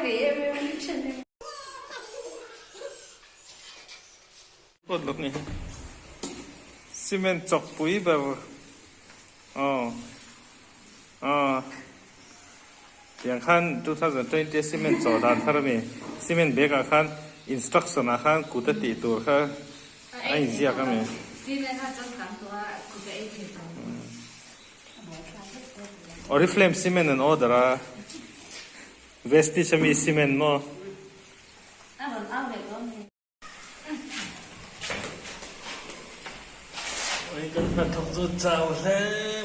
ve em em a ni thin e. Kawt lawk ni hi. Cement chawk pui ber aw aw tiang khan 2020 a cement chawh dan thar a mi cement bag ah khan instruction ah khan kut a tih tur kha a inziak a mi. Cement kha changkang tawh a kut a ei thei tawh. Oriflame cement an order a Vestige a mi cement maw. A rawn au leh dawn ni. Oi kan hnathawk chu chau hle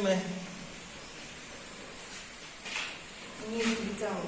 mai. Nge tui chau.